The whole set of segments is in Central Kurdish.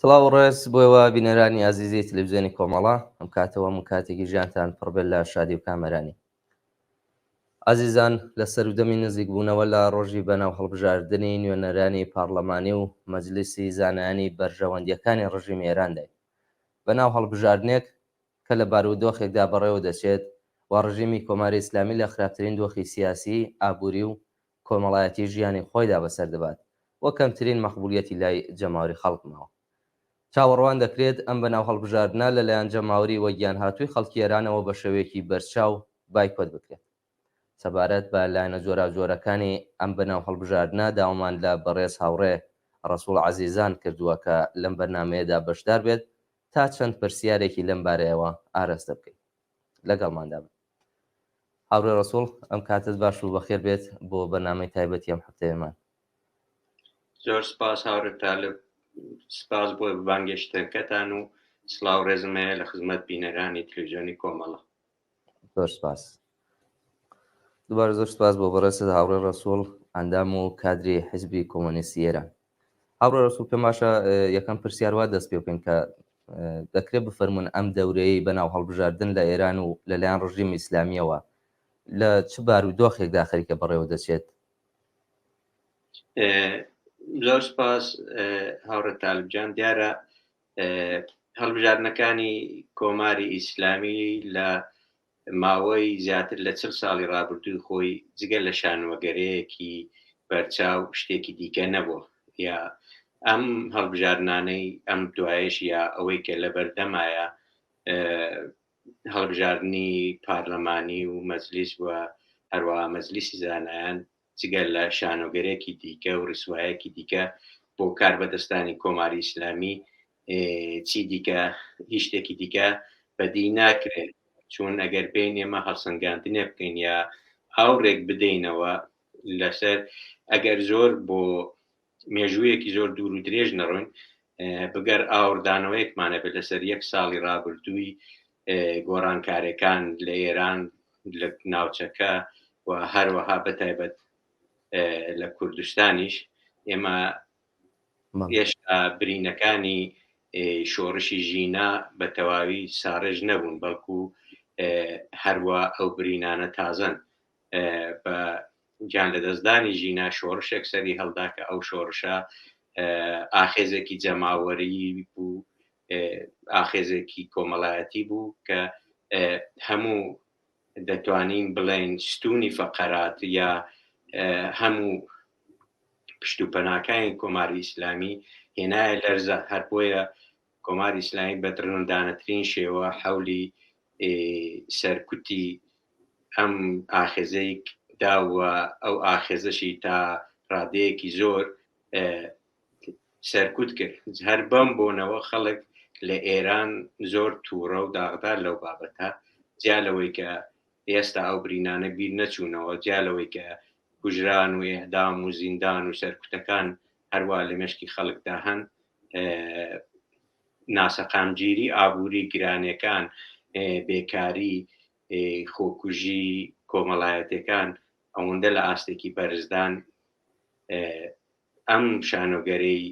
سڵاو و ڕێز بۆ ئێوە بینەرانی ئازیزی تلویزیۆنی کۆمەڵە، ئەم کاتەوە هەموو کاتێکی ژیانتان پڕ بێت لە شادی و کامەرانی. ئازیزان لە سەرودەمی نزیکبوونەوە لە ڕۆژی بەناو هەڵبژاردنی نوێنەرانی پارلەمانی و مەجلیسی زانایانی بەرژەوەندییەکانی ڕژیمی ئێرانداین. بەناو هەڵبژاردنێک کە لە بارودۆخێکدا بەڕێوە دەچێت وا ڕژیمی کۆماری ئیسلامی لە خراپترین دۆخی سیاسی، ئابووری و کۆمەڵایەتی ژیانی خۆیدا بەسەر دەبات و کەمترین مەقبولیەتی لای جەماوەری خەڵک ماوە. چاوەڕوان دەکرێت ئەم بەناو هەڵبژاردنە لە لایەن جەماوەری وەگیانهاتووی خەڵکی ئێرانەوە بە شێوەیەکی بەرچاو بایکۆت بکرێت. سەبارەت بە لایەنە جۆراوجۆرەکانی ئەم بەناو هەڵبژاردنە داوامان لە بەڕێز هاوڕێ ڕەسوڵ عەزیزان کردووە کە لەم بەرنامەیەدا بەشدار بێت تا چەند پرسیارێکی لەم بارەیەوە ئاراستە بکەین. لەگەڵماندا بن. هاوڕێ ڕەسوڵ ئەم کاتت باش و بەخێر بێت بۆ بەرنامەی تایبەتی ئەم هەفتەیەمان. زۆر سپاس هاوڕێ تالب، سپاس بۆ بانگێشتەکەتان و سڵاو ڕێزم هەیە لە خزمەت بینەرانی تلویزیۆنی کۆمەڵە. زۆر سپاس. دووبارە زۆر سپاس بۆ بەڕێزت هاوڕێ ڕەسوڵ ئەندام و کادری حیزبی کۆمۆنیستی ئێران. هاوڕێ ڕەسوڵ پێم باشە یەکەم پرسیار وا دەست پێ بکەین کە دەکرێت بفەرمونون ئەم دەورەیەی بەناو هەڵبژاردن لە ئێران و لەلایەن ڕژیمی ئیسلامیەوە لە چ بارودۆخێکدا خەریکە بەڕێوە دەچێت؟ زۆر سپاس هاوڕێ تالب جان دیارە هەڵبژاردنەکانی کۆماری ئیسلامی لە ماوەی زیاتر لە چل ساڵی ڕابردووی خۆی جگە لە شانۆگەرەیەکی بەرچاو شتێکی دیکە نەبووە یا ئەم هەڵبژاردنانەی ئەم دوایش یا ئەوەی کە لە بەردەمایە هەڵبژاردنی پارلەمانی و مەجلیس و هەروەها مەجلیسی زانایان جگە لە شانۆگەرێکی دیکە و ڕیسوایەکی دیکە بۆ کاربەدەستانی کۆماری ئیسلامی چی دیکە هیچ شتێکی دیکە بەدی ناکرێت چون ئەگەر بین ئێمە هەڵسەنگاندنێ بکەین یا ئاوڕێک بدەینەوە لەسەر ئەگەر زۆر بۆ مێژوویەکی زۆر دوور و درێژ نەڕۆین بگەر ئاوڕدانەوەیەکمانە بێت لەسەر یەک ساڵی ڕابردووی گۆڕانکارەکان لە ئێران لە ناوچەکە و هەروەها بەتایبەت لە کوردستانیش ئێمە هێشتا برینەکانی شۆڕشی ژینا بە تەواوی ساڕێژ نەبوون بەڵکو هەروە ئەو برینانە تازەن بە گیان لەدەستدانی ژینا شۆڕشێک سەری هەڵدا کە ئەو شۆڕشە ئاخێزێکی جەماوەری بوو ئاخێزێکی کۆمەڵایەتی بوو کە هەموو دەتوانین بڵێین ستونی فەقەرات یا هەموو پشت و پەناکانی کۆماری ئیسلامی هێنایە لەرزە هەر بۆیە کۆماری ئیسلامی بە دڕندانەترین شێوە حەولی سەرکوتی ئەم ئاخێزەی دا و ئەو ئاخێزەشی تا ڕادەیەکی زۆر سەرکوت کرد هەر بەم بۆنەوە خەڵک لە ئێران زۆر تووڕە و داغدار لەو بابەتە جیا لەوەی کە ئێستا ئەو برینانە بیر نەچوونەوە جیا لەوەی کە کوژران و ئێعدام و زیندان و سەرکوتەکان هەروا لە مێشکی خەڵکدا هەن ناسەقامگیری ئابووری گرانیەکان بێکاری خۆکوژی کۆمەڵایەتەکان ئەوەندە لە ئاستێکی بەرزدان ئەم شانۆگەرەی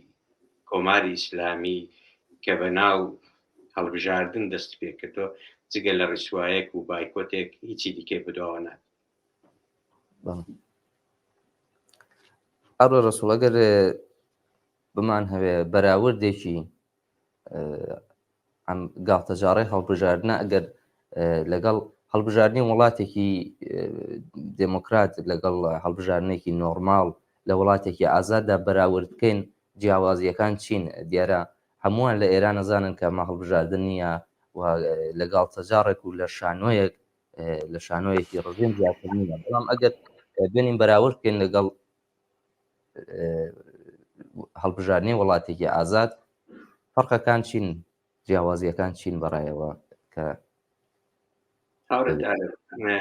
کۆماری ئیسلامی کە بە ناو هەڵبژاردن دەست پێکردەوە جگە لە ڕیسوایەک و بایکۆتێک هیچی دیکەی بەدواوە نات. ئەڕۆ ڕەسوڵ ئەگەر بمان هەوێ بەراوردێکی ئەم گاڵتەجاڕی هەڵبژاردنە ئەگەر لەگەڵ هەڵبژاردنی وڵاتێکی دێموکرات لەگەڵ هەڵبژاردنێکی نۆرماڵ لە وڵاتێکی ئازاددا بەراورد بکەین جیاوازیەکان چین دیارە هەمووان لە ئێران ئەزانن کە ئەمە هەڵبژاردن نییە و لە گاڵتەجاڕێک و لە شانۆیەک لە شانۆیەکی ڕژێم زیاتر نییە بەڵام ئەگەر بێنین بەراورد بکەین لەگەڵ هەڵبژاردنی وڵاتێکی ئازاد فەرقەکان چین جیاوازیەکان چین بەڕایەوە کە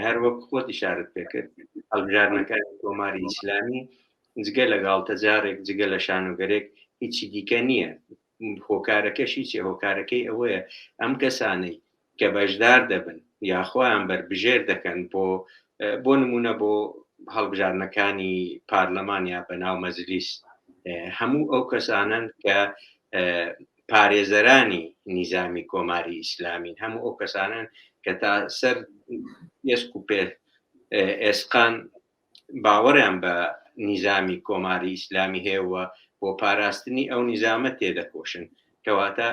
هەر وەک خۆت ئیشارەت پێکرد هەڵبژاردنەکانی کۆماری ئیسلامی جگە لە گاڵتەجارێک جگە لە شانۆگەرێک هیچی دیکە نییە هۆکارەکەشی چێ هۆکارەکەی ئەوەیە ئەم کەسانەی کە بەشدار دەبن یا خۆیان بەربژێر دەکەن بۆ بۆ نمونە بۆ هەڵبژاردنەکانی پارلەمان یا بەناو مەجلیس هەموو ئەو کەسانن کە پارێزەرانی نیزامی کۆماری ئیسلامین، هەموو ئەو کەسانەن کە تا سەر ئێسک و پێ ئێسقان باوەڕیان بە نیزامی کۆماری ئیسلامی هەیە و بۆ پاراستنی ئەو نیزامە تێدەکۆشن. کەواتە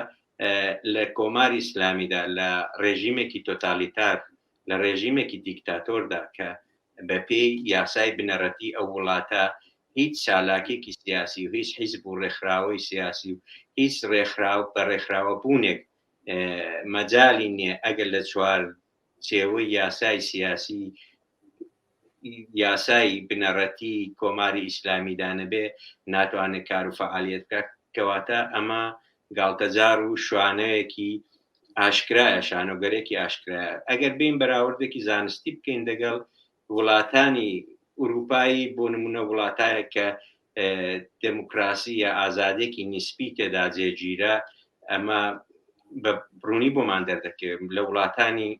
لە کۆماری ئیسلامیدا لە ڕێژیمێکی تۆتالیتار، لە ڕێژیمێکی دیکتاتۆردا کە بەپێی یاسای بنەڕەتی ئەو وڵاتە هیچ چالاکێکی سیاسی و هیچ حیزب و ڕێکخراوەی سیاسی و هیچ ڕێکخراو بە ڕێکخراوە بوونێک مەجالی نییە ئەگەر لە چوارچێوەی یاسای سیاسی یاسای بنەڕەتی کۆماری ئیسلامیدا نەبێ ناتوانێت کار و فەعالیەت بکات. کەواتە ئەمە گاڵتەجار و شوانەیەکی ئاشکرایە، شانۆگەرێکی ئاشکرایە. ئەگەر بین بەراوردێکی زانستی بکەین دەگەڵ وڵاتانی ئوروپایی، بۆ نمونە وڵاتایەک کە دموکراسی یا ئازادێکی نیسبی تێدا جێگیرە، ئەمە بە ڕوونی بۆمان دەردەکەوێت. لە وڵاتانی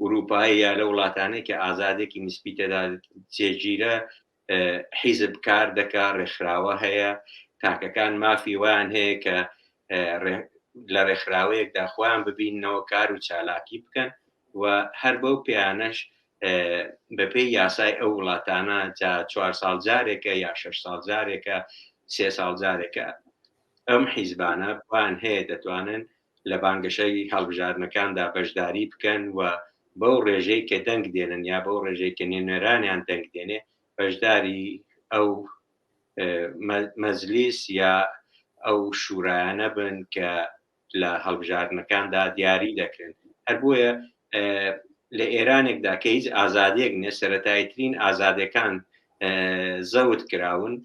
ئوروپایی یا لە وڵاتانێک کە ئازادێکی نیسبی تێدا جێگیرە، حیزب کار دەکا، ڕێکخراوە هەیە، تاکەکان مافی وایان هەیە کە لە ڕێکخراوەیەکدا خۆیان ببیننەوە، کار و چالاکی بکەن و هەر بەو پێیانەش بەپێی یاسای ئەو وڵاتانە جا 4 ساڵ جارێکە یا 6 ساڵ جارێکە، سێ ساڵ جارێکە، ئەم حیزبانە بۆیان هەیە دەتوانن لە بانگەشەی هەڵبژاردنەکاندا بەشداری بکەن و بەو ڕێژەی کە دەنگ دێنن یا بەو ڕێژەی کە نوێنەرانیان دەنگ دێنێ بەشداری ئەو مەجلیس یا ئەو شورایانە بن کە لە هەڵبژاردنەکاندا دیاری دەکرێن. هەر بۆیە لە ئێرانێکدا کە هیچ ئازادیەک نییە، سەتاییترین ئازادەکان زەوت کراون،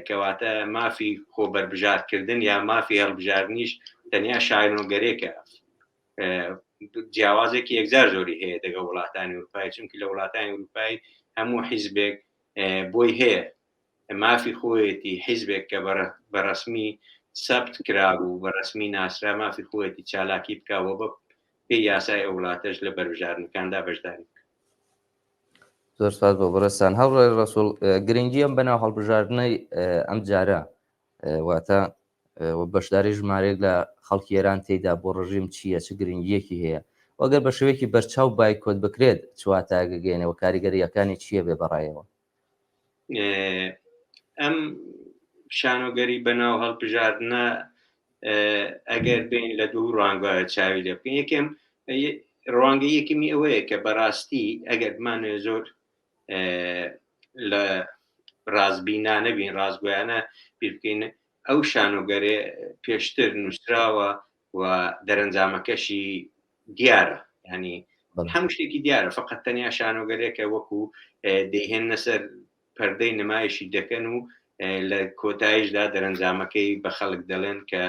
کەواتە مافی خۆ بەربژارکردن یا مافی هەڵبژاردنیش تەنیا شانۆگەرێکە، جیاوازێکی یەکجار زۆری هەیە دەگە وڵاتانی ئوروپایی، چونکی لە وڵاتانی ئوروپایی هەموو حیزبێک بۆی هەیە مافی خۆیەتی، حیزبێک کە بە ڕەسمی سەبت کرابوو، بە ڕەسمی ناسرا، مافی خۆیەتی چالاکی بکەوە بە پێی یاسای ئەو وڵاتەش لە بەربژاردنەکاندا بەشداری بکە. زۆر سپاس بۆ بەڕێزتان. هاوڕێ ڕەسوڵ، گرنگی ئەم بەناو هەڵبژاردنەی ئەم جارە واتە بەشداری ژمارەیەک لە خەڵکی ئێران تێیدا بۆ ڕژیم چییە، چ گرنگییەکی هەیە؟ و ئەگەر بە شێوەیەکی بەرچاو بایکۆت بکرێت چ واتایەک ئەگەیەنێ و کاریگەرییەکانی چییە بێ بەڕایەوە؟ ئەم شانۆگەری بەناو هەڵبژاردنە ئەگەر بین لە دوو ڕوانگە چاوی لێ بکەین، یەکەم ڕوانگەی یەکەمی ئەوەیە کە بەڕاستی ئەگەر بمانەوێت زۆر لە ڕاستبینا نەبین، ڕاستگۆیانە بیر بکەین، ئەو شانۆگەرێ پێشتر نووسراوە و دەرەنجامەکەشی دیارە، ینی هەموو شتێکی دیارە، فقط تەنیا شانۆگەرێکە وەکو دەیهێننە سەر پەردەی نمایشی دەکەن و لە کۆتاییشدا دەرەنجامەکەی بە خەڵک دەڵێن کە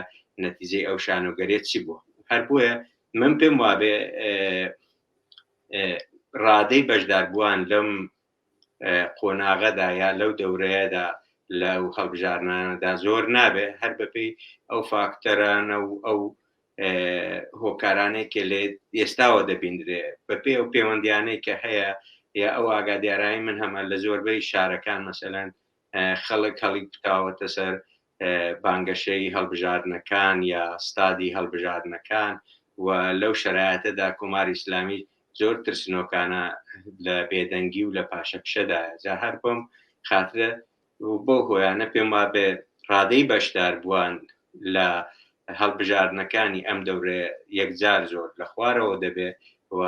نەتیجەی ئەو شانۆگەرێ چی بووە. هەر بۆیە من پێم وابێ ڕادەی بەشداربووان لەم قۆناغەدا یا لەو دەورەیەدا لەو هەڵبژاردنانەدا زۆر نابێ، هەر بەپێی ئەو فاکتەرانە و ئەو هۆکارانەی کە لە ئێستاوە دەبیندرێ، بەپێی ئەو پەیوەندیانەی کە هەیە یا ئەو ئاگادارایی من هەمە لە زۆربەی شارەکان مەسەلەن خەڵک هەڵی کوتاوەتە سەر بانگەشەی هەڵبژاردنەکان یا ستادی هەڵبژاردنەکان و لەو شەرایەتەدا کۆماری ئیسلامی زۆر ترسنۆکانە لە بێدەنگی و لە پاشەکشەدایە. جا هەر بەم خاترە و بەو هۆیانە پێم وابێ ڕادەی بەشداربووان لە هەڵبژاردنەکانی ئەم دەورەیە یەکجار زۆر لە خوارەوە دەبێ و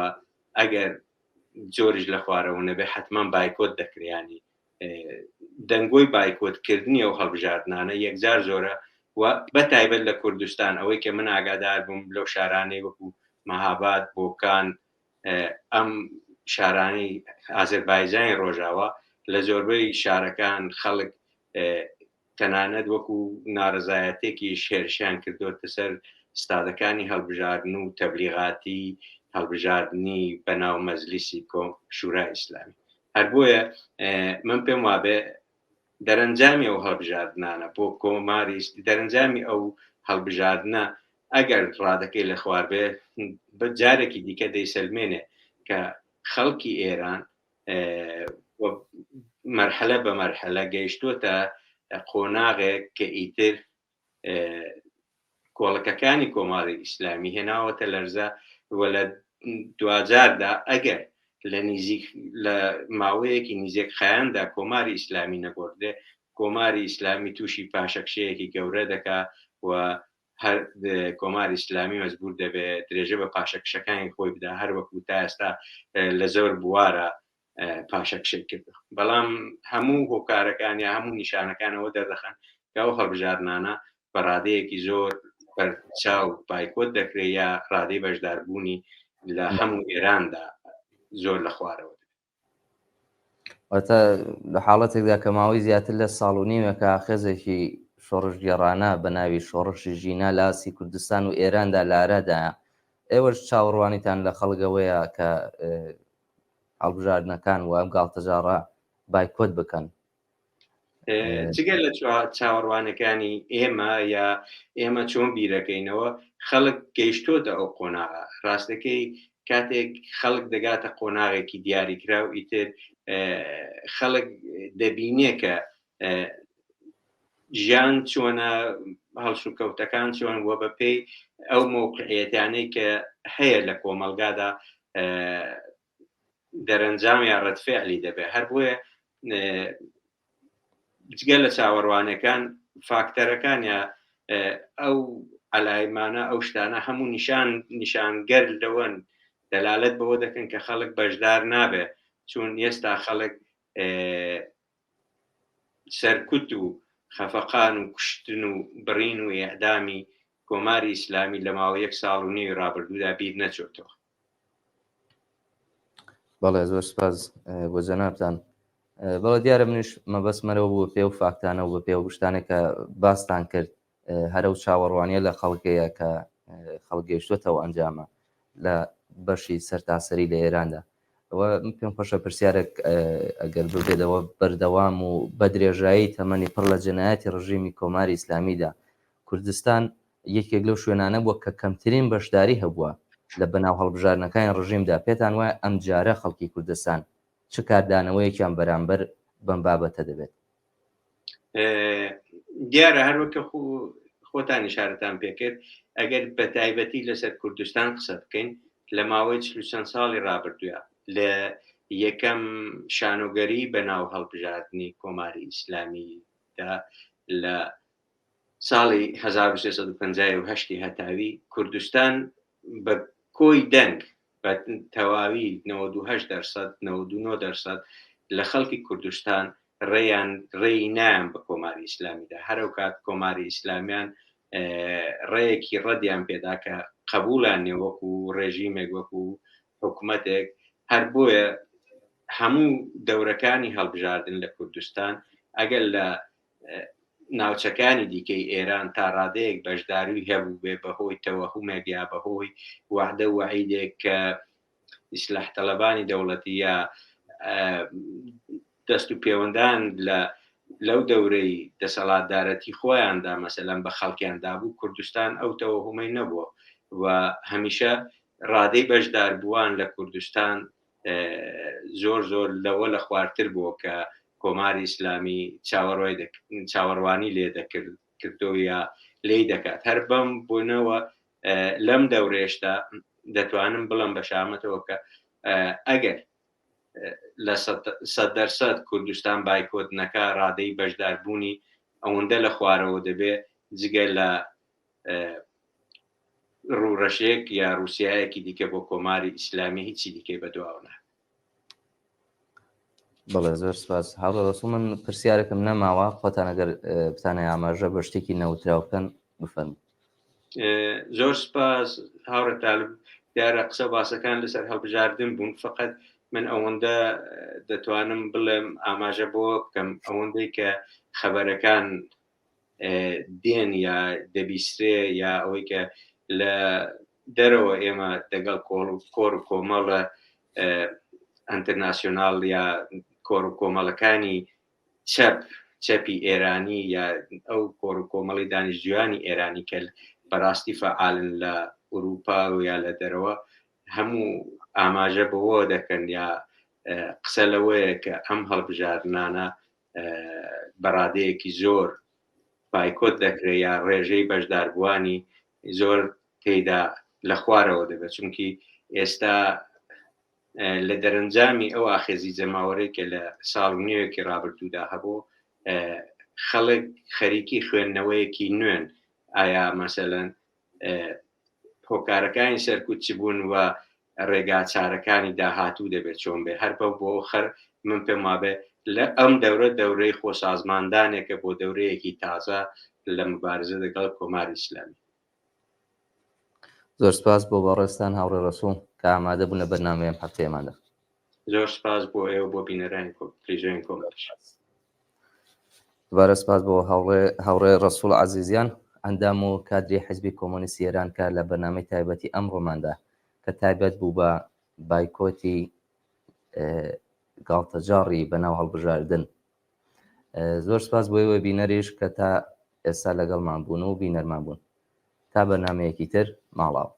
ئەگەر زۆریش لە خوارەوە نەبێ حتمما بایکۆت دەکرێ. دەنگۆی بایکۆتکردنی ئەو هەڵبژاردنانە یەکجار زۆرە و بە تایبەت لە کوردستان، ئەوەی کە من ئاگادار بووم لەو شارانەی وەکو مەهاباد، بۆکان، ئەم شارانەی ئازەربایجانی ڕۆژاوا، لە زۆربەی شارەکان خەڵک تەنانەت وەکو نارەزایەتێکیش هێرشیان کردووەتە سەر ستادەکانی هەڵبژاردن و تەبلیغاتی هەڵبژاردنی بەناو مەجلیسی کۆم شورای ئیسلامی. هەر بۆیە من پێم وابێ دەرەنجامی ئەو هەڵبژاردنانە بۆ کۆماری دەرەنجامی ئەو هەڵبژاردنە ئەگەر ڕادەکەی لە خوار بێ بە جارێکی دیکە دەیسەلمێنێ کە خەڵکی ئێران مەرحەلە بە مەرحەلە گەیشتووەتە قۆناغێک کە ئیتر. کۆڵەکەکانی کۆماری ئیسلامی هێناوەتە لەرزە و لە دواجاردا ئەگەر لە نیزیک لە ماوەیەکی نیزێک خایەندا کۆماری ئیسلامی نەگۆڕدرێ، کۆماری ئیسلامی تووشی پاشەکشەیەکی گەورە دەکا و هەر کۆماری ئیسلامی مەجبوور دەبێ درێژە بە پاشەکشەکانی خۆی بدا هەر وەکوو تا ئێستا لە زۆر بوارە پاشەکشەی کردووە. بەڵام هەموو هۆکارەکان یا هەموو نیشانەکان ئەوە دەردەخەن کە ئەو هەڵبژاردنانە بە ڕادەیەکی زۆر بەرچاو بایکۆت دەکرێت یا ڕادەی بەشداربوونی لە هەموو ئێراندا زۆر لە خوارەوە دەبێت. واتە لە حاڵەتێکدا کە ماوەی زیاتر لە ساڵ و نیوێکە ئاخێزێکی شۆڕشگێڕانە بە ناوی شۆڕشی ژینا لە ئاستی کوردستان و ئێراندا لە ئارادایە، ئێوەش چاوەڕوانیتان لە خەڵک ئەوەیە کە هەڵبژاردنەکان و ئەم گاڵتەجاڕە بایکۆت بکەن. جگە لە چاوەڕوانەکانی ئێمە یا ئێمە چۆن بیرەکەینەوە خەڵک گەیشتۆتە ئەو قۆناغە ڕاستەکەی کاتێک خەڵک دەگاتە قۆناغێکی دیاریکراو ئیتر خەڵک دەبینێ کە ژیان چۆنە هەڵسوکەوتەکان چۆن وە بە پێی ئەو مەوقعیەتانەی کە هەیە لە کۆمەلگادا دەرەنجام یا ڕەتفعلی دەبێت هەر بۆیە جگە لە چاوەڕوانەکان فاکتەرەکان یا ئەو عەلایمانە ئەو شتانە هەموو نیشان نیشانگەر لەوەن دەلالەت بەوە دەکەن کە خەڵک بەشدار نابێت چون ئێستا خەڵک سەرکوت و خەفەقان و کوشتن و بڕین و ئێعدامی کۆماری ئیسلامی لە ماوە یەک ساڵ و نیوی ڕابردوودا بیر نەچۆتەوە. بەڵێ زۆر سپاس بۆ جەنابتان. بەڵێ دیارە منیش مەبەستم هەرەوە بوو بەپێی ئەو فاکتانە و بەپێی ئەو شتانەی کە باستان کرد هەر ئەو چاوەڕوانیە لە خەڵکەیە کە خەڵک گەیشتووەتە ئەو ئەنجامە لە بەشی سەرتاسەری لە ئێراندا. ئەوە من پێم خۆشە پرسیارێک ئەگەر ببێتەوە بەردەوام و بە درێژایی تەمەنی پڕ لە جەنایەتی ڕژیمی کۆماری ئیسلامیدا کوردستان یەکێک لەو شوێنانە بووە کە کەمترین بەشداری هەبووە لە بەناو هەڵبژاردنەکانی ڕژیمدا، پێتان وایە ئەمجارە خەڵکی کوردستان چ کاردانەوەیەکیان بەرامبەر بەم بابەتە دەبێت؟ دیارە هەروەک کە خۆتان ئیشارەتان پێکرد ئەگەر بە تایبەتی لەسەر کوردستان قسە بکەین لە ماوەی چل ساڵی ڕابردووە لە یەکەم شانۆگەری بە ناو هەڵبژاردنی کۆماری ئیسلامیدا لە ساڵی 1358 هەتاوی کوردستان بە کۆی دەنگ بە تەواوی 98 دەرسەد 99 دەرسەد لە خەڵکی کوردستان ڕێیان ڕێی نایان بە کۆماری ئیسلامیدا هەرو کات کۆماری ئیسلامیان ڕێیەکی ڕەدیان پێدا کە قبولیان نیە وەکو ڕێژیمێک وەکو حکوومەتێک هەر بۆیە هەموو دەورەکانی هەڵبژاردن لە کوردستان ئەگەر لە ناوچەکانی دیکەی ئێران تا ڕادەیەک بەشداری هەبوو بێ بەهۆی تەوەهومێک یا بەهۆی وعدە وعیدێک کە ئیسلاح تەلەبانی دەوڵەتی یا دەست و پێوەندان لە لەو دەورەی دەسەڵاتدارەتی خۆیاندا مەسەلەن بە خەڵکیان دابوو کوردستان ئەو تەوەهومەی نەبووە و هەمیشە ڕادەی بەشداربووان لە کوردستان زۆر زۆر لەوە لە خوارتر بووە کە کۆماری ئیسلامی چاوەڕوانی لێ دەکرد کردو یا لێی دەکات هەر بەم بۆنەوە لەم دەورێشتا دەتوانم بڵم بە شامەتەوە کە ئەگەر لە سەدەرسەد کوردستان بایکۆت نەکا ڕادەی بەشداربوونی ئەوەندە لە خوارەوە دەبێ جگە لە ڕووڕەشێک یا ڕووسایەکی دیکە بۆ کۆماری ئیسلامی هیچی دیکەی بەدواوە نابێت. بەڵێ زۆر سپاس هاوڕێ ڕەسوڵ من پرسیارێکم نەماوە خۆتان ئەگەر بتانەوێ ئاماژە بە شتێکی نەوتراو بکەن بفەرموو. زۆر سپاس هاوڕێ تالب دیارە قسە باسەکان لەسەر هەڵبژاردن بوون فقط من ئەوەندە دەتوانم بڵێم ئاماژە بۆ بکەم ئەوەندەی کە خەبەرەکان دێن یا دەبیسرێ یا ئەوەی کە لە دەرەوە ئێمە دەگەڵ کۆڵ و کۆر و کۆمەڵە ئەتەرناسیۆناڵ یا کۆر و کۆمەڵەکانی چەپ چەپی ئێرانی یا ئەو کۆر و کۆمەڵی دانیشتجویانی ئێرانی کە بەڕاستی فەعالن لە ئوروپا و یا لە دەرەوە هەموو ئاماژە بەوە دەکەن یا قسە لەوەیە کە ئەم هەڵبژاردنانە بە ڕادەیەکی زۆر بایکۆت دەکرێت یا ڕێژەی بەشداربووانی زۆر تێیدا لە خوارەوە دەبێت چونکی ئێستا لە دەرەنجامی ئەو ئاخێزی جەماوەرەی کە لە ساڵ و نوێکی ڕابردوودا هەبوو خەڵک خەریکی خوێندنەوەیەکی نوێن ئایا مەسەلەن هۆکارەکانی سەرکوت چ بوون و ڕێگا چارەکانی داهاتوو دەبێت چۆن بێ هەر بە بۆ خەر من پێم وابێ لە ئەم دەورە دەورەی خۆسازماندانێکە بۆ دەورەیەکی تازە لە مبارزە دەگەڵ کۆماری ئیسلامی. زۆر سپاس بۆ بەڕێزتان هاوڕێ ڕەسوڵ کە ئامادە بوون لە بەرنامەی ئەم هەفتەیەماندا. زۆر سپاس بۆ ئێوە بۆ بینەرانی تلویزیۆنی کۆمەڵیش. دوبارە سپاس بۆ هاوڕێ هاوڕێ ڕەسوڵ عەزیزیان ئەندام و کادری حزبی کۆمۆنیستی ئێران کە لە بەرنامەی تایبەتی ئەمڕۆماندا کە تایبەت بوو بە بایکۆتی گاڵتەجاڕی بەناو هەڵبژاردن زۆر سپاس بۆ ئێوە بینەریش کە تا ئێستا لەگەڵمان بوون و بینەرمان بوون تا بەرنمەیەکی تر ماڵاو.